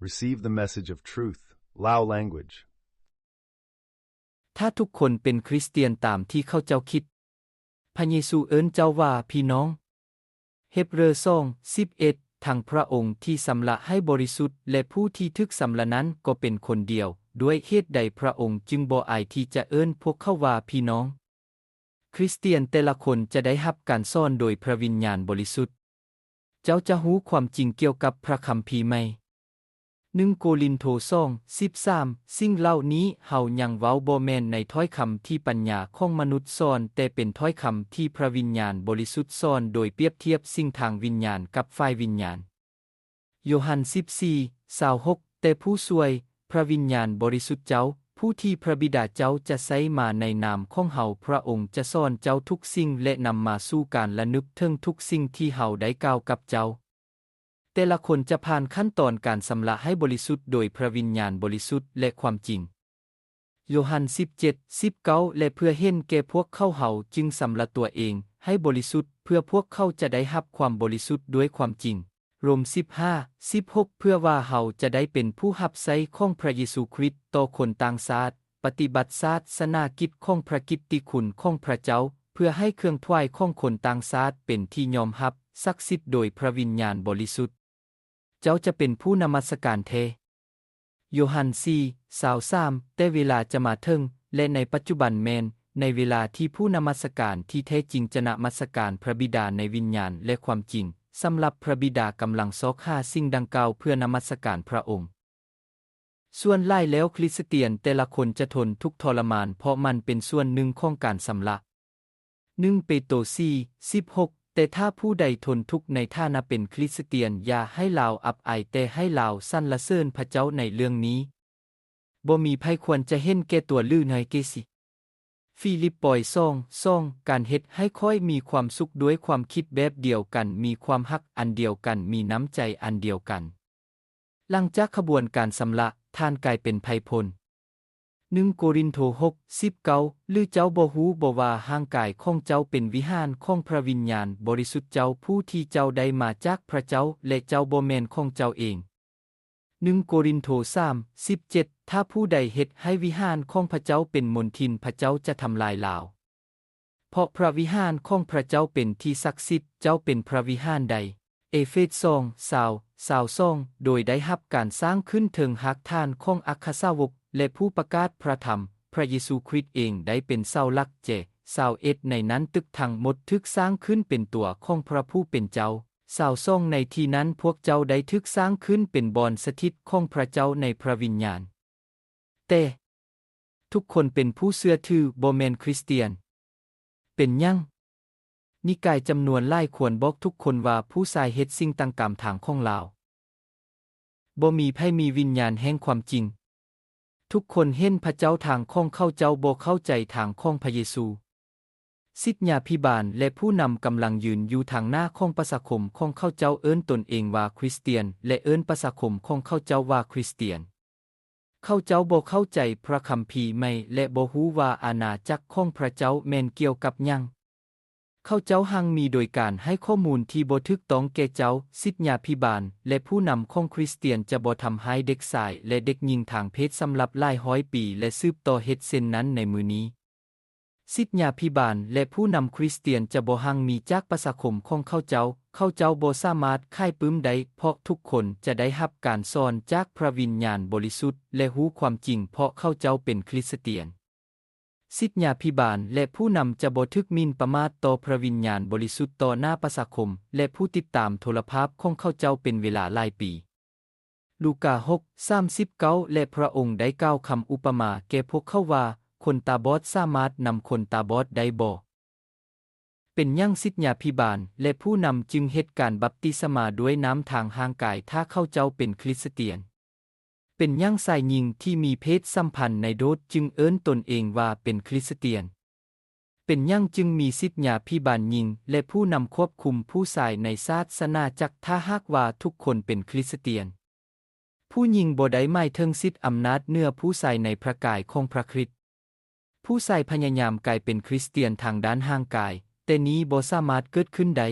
Receive the message of truth, Lao language. ຖ້າທຸກຄົນເປັນຄຣິສຕຽນຕາມທີ່ເຂົາເຈົ້າຄິດ, ພະເຢຊູເອີ້ນເຈົ້າວ່າພີ່ນ້ອງ. ເຮັບເຣີ ສອງ ສິບເອັດ ທັງພຣະອົງທີ່ຊຳລະໃຫ້ບໍລິສຸດ ແລະ ຜູ້ທີ່ຖືກຊຳລະນັ້ນກໍເປັນຄົນດຽວ, ດ້ວຍເຫດໃດພຣະອົງຈຶ່ງບໍ່ອາຍທີ່ຈະເອີ້ນພວກເຂົາວ່າພີ່ນ້ອງ? ຄຣິສຕຽນແຕ່ລະຄົນຈະໄດ້ຮັບການສອນໂດຍພຣະວິນຍານບໍລິສຸດ. ເຈົ້າຈະຮູ້ຄວາມຈິງກ່ຽວກັບພຣະຄຳພີໃໝ່. ໜຶ່ງໂກລິນໂທ ສອງ ສິບສາມ ສິ່ງເຫຼົ່ານີ້ເຮົາຍັງເວົ້າບໍ່ແມ່ນໃນຖ້ອຍຄຳທີ່ປັນຍາຂອງມະນຸດສອນ, ແຕ່ເປັນຖ້ອຍຄຳທີ່ພຣະວິນຍານບໍລິສຸດສອນ, ໂດຍປຽບທຽບສິ່ງທາງວິນຍານກັບຝ່າຍວິນຍານ. ໂຢຮັນ ສິບສີ່ ຊາວຫົກ ແຕ່ຜູ້ຊ່ວຍ, ພຣະວິນຍານບໍລິສຸດເຈົ້າ, ຜູ້ທີ່ພຣະບິດາເຈົ້າຈະໃຊ້ມາໃນນາມຂອງເຮົາ, ພຣະອົງຈະສອນເຈົ້າທຸກສິ່ງ ແລະ ນຳມາສູ່ການລະນຶກເຖິງທຸກສິ່ງທີ່ເຮົາໄດ້ກ່າວກັບເຈົ້າ. ແຕ່ລະຄົນຈະຜ່ານຂັ້ນຕອນການຊຳລະໃຫ້ບໍລິສຸດໂດຍພຣະວິນຍານບໍລິສຸດ ແລະ ຄວາມຈິງ. ໂຢຮັນ ສິບເຈັດ ສິບເກົ້າ ແລະ ເພື່ອເຫັນແກ່ພວກເຂົາເຮົາຈຶ່ງຊຳລະຕົວເອງໃຫ້ບໍລິສຸດ, ເພື່ອພວກເຂົາຈະໄດ້ຮັບຄວາມບໍລິສຸດດ້ວຍຄວາມຈິງ. ໂຣມ ສິບຫ້າ ສິບຫົກ ເພື່ອວ່າເຮົາຈະໄດ້ເປັນຜູ້ຮັບໃຊ້ຂອງພຣະເຢຊູຄຣິດຕໍ່ຄົນຕ່າງຊາດ, ປະຕິບັດສາສະໜາກິດຂອງພຣະກິດຕິຄຸນຂອງພຣະເຈົ້າ, ເພື່ອໃຫ້ເຄື່ອງຖວາຍຂອງຄົນຕ່າງຊາດເປັນທີ່ຍອມຮັບ, ສັກສິດໂດຍພຣະວິນຍານບໍລິສຸດ. ເຈົ້າຈະເປັນຜູ້ນະມັດສະການແທ້. ໂຢຮັນ ສີ່ ຊາວສາມ ແຕ່ເວລາຈະມາເຖິງ, ແລະ ໃນປັດຈຸບັນແມ່ນ, ໃນເວລາທີ່ຜູ້ນະມັດສະການທີ່ແທ້ຈິງຈະນະມັດສະການພຣະບິດາໃນວິນຍານ ແລະ ຄວາມຈິງ. ສຳລັບພຣະບິດາກຳລັງຊອກຫາສິ່ງດັ່ງກ່າວເພື່ອນະມັດສະການພຣະອົງ. ສ່ວນຫຼາຍແລ້ວຄຣິສຕຽນແຕ່ລະຄົນຈະທົນທຸກທໍລະມານ ເພາະມັນເປັນສ່ວນໜຶ່ງຂອງການຊຳລະ. ໜຶ່ງເປໂຕ ສີ່ ສິບຫົກ ແຕ່ຖ້າຜູ້ໃດທົນທຸກໃນຖານະເປັນຄຣິສຕຽນ, ຢ່າໃຫ້ລາວອັບອາຍ, ແຕ່ໃຫ້ລາວສັນລະເສີນພຣະເຈົ້າໃນເລື່ອງນີ້. ບໍ່ມີໃຜຄວນຈະເຫັນແກ່ຕົວ ຫຼື ເຫັນແກ່ຕົວ. ຟີລິບປອຍ ສອງ ສອງ ການເຮັດໃຫ້ຂ້ອຍມີຄວາມສຸກດ້ວຍຄວາມຄິດແບບດຽວກັນ, ມີຄວາມຮັກອັນດຽວກັນ, ມີນ້ຳໃຈອັນດຽວກັນ. ຫຼັງຈາກຂະບວນການຊຳລະ, ທ່ານກາຍເປັນໄພພົນ. ໜຶ່ງໂກລິນໂທ ຫົກ ສິບເກົ້າ ຫຼືເຈົ້າບໍ່ຮູ້ບໍວ່າຮ່າງກາຍຂອງເຈົ້າເປັນວິຫານຂອງພຣະວິນຍານບໍລິສຸດເຈົ້າ, ຜູ້ທີ່ເຈົ້າໄດ້ມາຈາກພຣະເຈົ້າ ແລະ ເຈົ້າບໍ່ແມ່ນຂອງເຈົ້າເອງ? ໜຶ່ງໂກລິນໂທ ສາມ ສິບເຈັດ ຖ້າຜູ້ໃດເຮັດໃຫ້ວິຫານຂອງພຣະເຈົ້າເປັນມົນທິນ, ພຣະເຈົ້າຈະທຳລາຍລາວ. ເພາະພຣະວິຫານຂອງພຣະເຈົ້າເປັນທີ່ສັກສິດ, ເຈົ້າເປັນພຣະວິຫານໃດ? ເອເຟຊ ສອງ ຊາວ ຊາວສອງ ໂດຍໄດ້ຮັບການສ້າງຂຶ້ນເທິງຮາກຖານຂອງອັກຄະສາວົກ ແລະ ຜູ້ປະກາດພຣະທຳ, ພຣະເຢຊູຄຣິດເອງໄດ້ເປັນເສົາຫຼັກ. ເຈ ຊາວເອັດ ໃນນັ້ນຕຶກທັງໝົດຖືກສ້າງຂຶ້ນເປັນຕົວຂອງພຣະຜູ້ເປັນເຈົ້າ. ຊາວສອງ ໃນທີ່ນັ້ນພວກເຈົ້າໄດ້ຖືກສ້າງຂຶ້ນເປັນບ່ອນສະຖິດຂອງພຣະເຈົ້າໃນພຣະວິນຍານ. ແຕ່ທຸກຄົນເປັນຜູ້ເຊື່ອຖື ບໍ່ແມ່ນຄຣິສຕຽນ. ເປັນຫຍັງ? ນິກາຍຈຳນວນຫຼາຍຄວນບອກທຸກຄົນວ່າຜູ້ຊາຍເຮັດສິ່ງຕ່າງຕາມທາງຂອງລາວ. ບໍ່ມີໃຜມີວິນຍານແຫ່ງຄວາມຈິງ. ທຸກຄົນເຫັນພຣະເຈົ້າທາງຂອງເຂົາເຈົ້າ, ບໍ່ເຂົ້າໃຈທາງຂອງພຣະເຢຊູ. ສິດຍາພິບານ ແລະ ຜູ້ນຳກຳລັງຢືນຢູ່ທາງໜ້າຂອງປະຊາຄົມຂອງເຂົາເຈົ້າ, ເອີ້ນຕົນເອງວ່າຄຣິສຕຽນ ແລະ ເອີ້ນປະຊາຄົມຂອງເຂົາເຈົ້າວ່າຄຣິສຕຽນ. ເຂົາເຈົ້າບໍ່ເຂົ້າໃຈພຣະຄຳພີໃໝ່ ແລະ ບໍ່ຮູ້ວ່າອານາຈັກຂອງພຣະເຈົ້າແມ່ນກ່ຽວກັບຫຍັງ. ເຂົາເຈົ້າຮັ່ງມີໂດຍການໃຫ້ຂໍ້ມູນທີ່ບໍ່ຖືກຕ້ອງແກ່ເຈົ້າ. ສິດຍາພິບານ ແລະ ຜູ້ນຳຂອງຄຣິສຕຽນຈະບໍ່ທຳຮ້າຍເດັກຊາຍ ແລະ ເດັກຍິງທາງເພດສຳລັບຫຼາຍຮ້ອຍປີ ແລະ ສືບຕໍ່ເຮັດເຊັ່ນນັ້ນໃນມື້ນີ້. ສິດຍາພິບານ ແລະ ຜູ້ນຳຄຣິສຕຽນຈະບໍ່ຮັ່ງມີຈາກປະຊາຄົມຂອງເຂົາເຈົ້າ. ເຂົາເຈົ້າບໍ່ສາມາດຂາຍປຶ້ມໄດ້, ເພາະທຸກຄົນຈະໄດ້ຮັບການສອນຈາກພຣະວິນຍານບໍລິສຸດ ແລະ ຮູ້ຄວາມຈິງ, ເພາະເຂົາເຈົ້າເປັນຄຣິສຕຽນ. ສິດຍາພິບານ ແລະ ຜູ້ນຳຈະບໍ່ຖືກໝິ່ນປະໝາດຕໍ່ພຣະວິນຍານບໍລິສຸດຕໍ່ໜ້າປະຊາຄົມ ແລະ ຜູ້ຕິດຕາມໂທລະພາບຂອງເຂົາເຈົ້າເປັນເວລາຫຼາຍປີ. ລູກາ ຫົກ ສາມສິບເກົ້າ ແລະ ພຣະອົງໄດ້ກ່າວຄຳອຸປະມາແກ່ພວກເຂົາວ່າ, ຄົນຕາບອດສາມາດນຳຄົນຕາບອດໄດ້ບໍ່? ເປັນຫຍັງສິດຍາພິບານ ແລະ ຜູ້ນຳຈຶ່ງເຮັດການບັບຕິສະມາດ້ວຍນ້ຳທາງຮ່າງກາຍ ຖ້າເຂົາເຈົ້າເປັນຄຣິສຕຽນ? ເປັນຫຍັງຊາຍຍິງທີ່ມີເພດສຳພັນໃນໂບດຈຶ່ງເອີ້ນຕົນເອງວ່າເປັນຄຣິສຕຽນ? ເປັນຫຍັງຈຶ່ງມີສິດຍາພິບານຍິງ ແລະ ຜູ້ນຳຄວບຄຸມຜູ້ຊາຍໃນສາສະໜາຈັກ ຖ້າຫາກວ່າທຸກຄົນເປັນຄຣິສຕຽນ? ຜູ້ຍິງບໍ່ໄດ້ໝາຍເຖິງສິດອຳນາດເໜືອຜູ້ຊາຍໃນພຣະກາຍຂອງພຣະຄຣິດ. ຜູ້ຊາຍພະຍາຍາມກາຍເປັນຄຣິສຕຽນທາງດ້ານຮ່າງກາຍ, ແຕ່ນີ້ບໍ່ສາມາດເກີດຂຶ້ນໄດ້.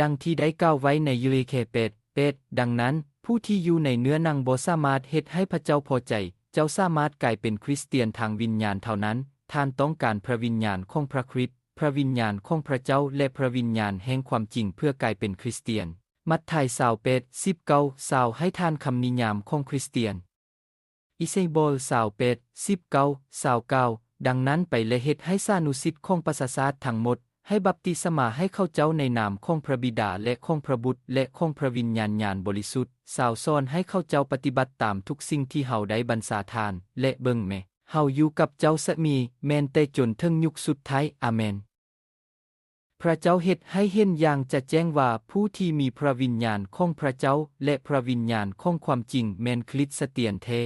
ດັ່ງທີ່ໄດ້ກ່າວໄວ້ໃນເຢເຣເມຍາ ແປດ ແປດ ດັ່ງນັ້ນ, ຜູ້ທີ່ຢູ່ໃນເນື້ອໜັງບໍ່ສາມາດເຮັດໃຫ້ພະເຈົ້າພໍໃຈ. ເຈົ້າສາມາດກາຍເປັນຄຣິສຕຽນທາງວິນຍານເທົ່ານັ້ນ. ທ່ານຕ້ອງການພະວິນຍານຂອງພະຄຣິດ, ພະວິນຍານຂອງພະເຈົ້າ ແລະ ພະວິນຍານແຫ່ງຄວາມຈິງເພື່ອກາຍເປັນຄຣິສຕຽນ. ມັດທາຍ ຊາວແປດ ສິບເກົ້າ ຊາວ ໃຫ້ທ່ານຄຳນິຍາມຂອງຄຣິສຕຽນ. ອີເຊບອລ ຊາວແປດ ສິບເກົ້າ ຊາວເກົ້າ ດັ່ງນັ້ນໄປ ແລະ ເຮັດໃຫ້ສານຸສິດຂອງປະຊາຊາດທັງໝົດ, ໃຫ້ບັບຕິສະມາໃຫ້ເຂົາເຈົ້າໃນນາມຂອງພະບິດາ ແລະ ຂອງພະບຸດ ແລະ ຂອງພະວິນຍານຍານບໍລິສຸດ. ຊາວ ສອນໃຫ້ເຂົາເຈົ້າປະຕິບັດຕາມທຸກສິ່ງທີ່ເຮົາໄດ້ບັນຊາທ່ານ, ແລະ ເບິ່ງແມ, ເຮົາຢູ່ກັບເຈົ້າສະເໝີ, ແມ່ນແຕ່ຈົນເຖິງຍຸກສຸດທ້າຍ. ອາເມນ. ພະເຈົ້າເຮັດໃຫ້ເຫັນຢ່າງຈະແຈ້ງວ່າ ຜູ້ທີ່ມີພະວິນຍານຂອງພະເຈົ້າ ແລະ ພະວິນຍານຂອງຄວາມຈິງ ແມ່ນຄຣິສຕຽນແທ້.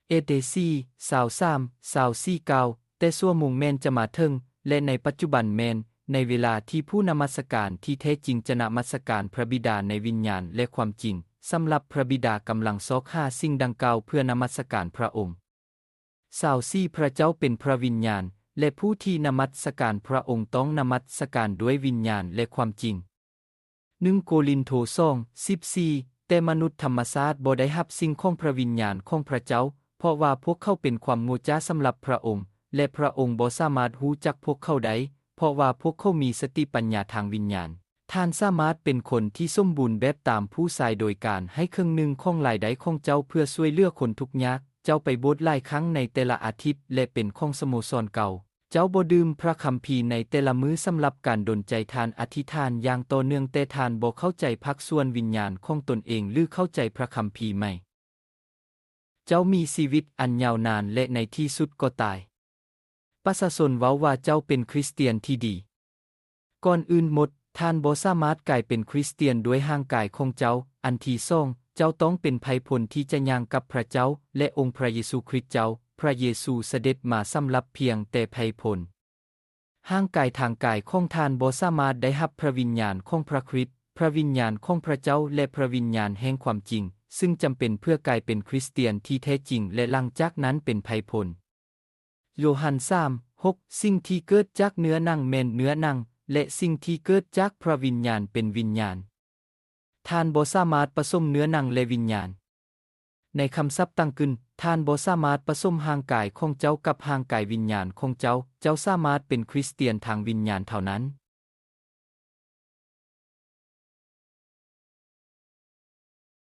ເອເຟຊ ສີ່ ຊາວສາມ ຊາວສີ່ ກ່າວ, ແຕ່ຊົ່ວໂມງແມ່ນຈະມາເຖິງ, ແລະ ໃນປັດຈຸບັນແມ່ນ, ໃນເວລາທີ່ຜູ້ນະມັດສະການທີ່ແທ້ຈິງຈະນະມັດສະການພະບິດາໃນວິນຍານ ແລະ ຄວາມຈິງ. ສຳລັບພະບິດາກຳລັງຊອກຫາສິ່ງດັ່ງກ່າວເພື່ອນະມັດສະການພະອົງ. ຊາວສີ່ ພະເຈົ້າເປັນພະວິນຍານ, ແລະ ຜູ້ທີ່ນະມັດສະການພະອົງຕ້ອງນະມັດສະການດ້ວຍວິນຍານ ແລະ ຄວາມຈິງ. ໜຶ່ງໂກລິນໂທ ສອງ ສິບສີ່ ແຕ່ມະນຸດທຳມະຊາດບໍ່ໄດ້ຮັບສິ່ງຂອງພະວິນຍານຂອງພະເຈົ້າ, ເພາະວ່າພວກເຂົາເປັນຄວາມໂງ່ຈ້າສຳລັບພະອົງ, ແລະ ພະອົງບໍ່ສາມາດຮູ້ຈັກພວກເຂົາໄດ້, ເພາະວ່າພວກເຂົາມີສະຕິປັນຍາທາງວິນຍານ. ທ່ານສາມາດເປັນຄົນທີ່ສົມບູນແບບຕາມຜູ້ຊາຍໂດຍການໃຫ້ເຄິ່ງໜຶ່ງຂອງລາຍໄດ້ຂອງເຈົ້າເພື່ອຊ່ວຍເຫຼືອຄົນທຸກຍາກ. ເຈົ້າໄປໂບດຫຼາຍຄັ້ງໃນແຕ່ລະອາທິດ ແລະ ເປັນຂອງສະໂມສອນເກົ່າ. ເຈົ້າບໍ່ດື່ມພະຄຳພີໃນແຕ່ລະມື້ສຳລັບການດົນໃຈ. ທ່ານອະທິຖານຢ່າງຕໍ່ເນື່ອງ, ແຕ່ທ່ານບໍ່ເຂົ້າໃຈພາກສ່ວນວິນຍານຂອງຕົນເອງ ຫຼື ເຂົ້າໃຈພະຄຳພີໃໝ່. ເຈົ້າມີຊີວິດອັນຍາວນານ ແລະ ໃນທີ່ສຸດກໍຕາຍ. ປະຊາຊົນເວົ້າວ່າເຈົ້າເປັນຄຣິສຕຽນທີ່ດີ. ກ່ອນອື່ນໝົດ, ທ່ານບໍ່ສາມາດກາຍເປັນຄຣິສຕຽນດ້ວຍຮ່າງກາຍຂອງເຈົ້າ. ອັນທີສອງ, ເຈົ້າຕ້ອງເປັນໄພພົນທີ່ຈະຍ່າງກັບພະເຈົ້າ ແລະ ອົງພະເຢຊູຄຣິດເຈົ້າ. ພະເຢຊູສະເດັດມາສຳລັບພຽງແຕ່ໄພພົນ. ຮ່າງກາຍທາງກາຍຂອງທ່ານບໍ່ສາມາດໄດ້ຮັບພະວິນຍານຂອງພະຄຣິດ, ພະວິນຍານຂອງພະເຈົ້າ ແລະ ພະວິນຍານແຫ່ງຄວາມຈິງ, ຊຶ່ງຈຳເປັນເພື່ອກາຍເປັນຄຣິສຕຽນທີ່ແທ້ຈິງ ແລະ ຫຼັງຈາກນັ້ນເປັນໄພພົນ. ໂຍຮັນ ສາມ ຫົກ ສິ່ງທີ່ເກີດຈາກເນື້ອໜັງແມ່ນເນື້ອໜັງ, ແລະ ສິ່ງທີ່ເກີດຈາກພະວິນຍານເປັນວິນຍານ. ທ່ານບໍ່ສາມາດປະສົມເນື້ອໜັງ ແລະ ວິນຍານ. ໃນຄຳສັບຕ່າງອື່ນ, ທ່ານບໍ່ສາມາດປະສົມຮ່າງກາຍຂອງເຈົ້າກັບຮ່າງກາຍວິນຍານຂອງເຈົ້າ. ເຈົ້າສາມາດເປັນຄຣິສຕຽນທາງວິນຍານເທົ່ານັ້ນ.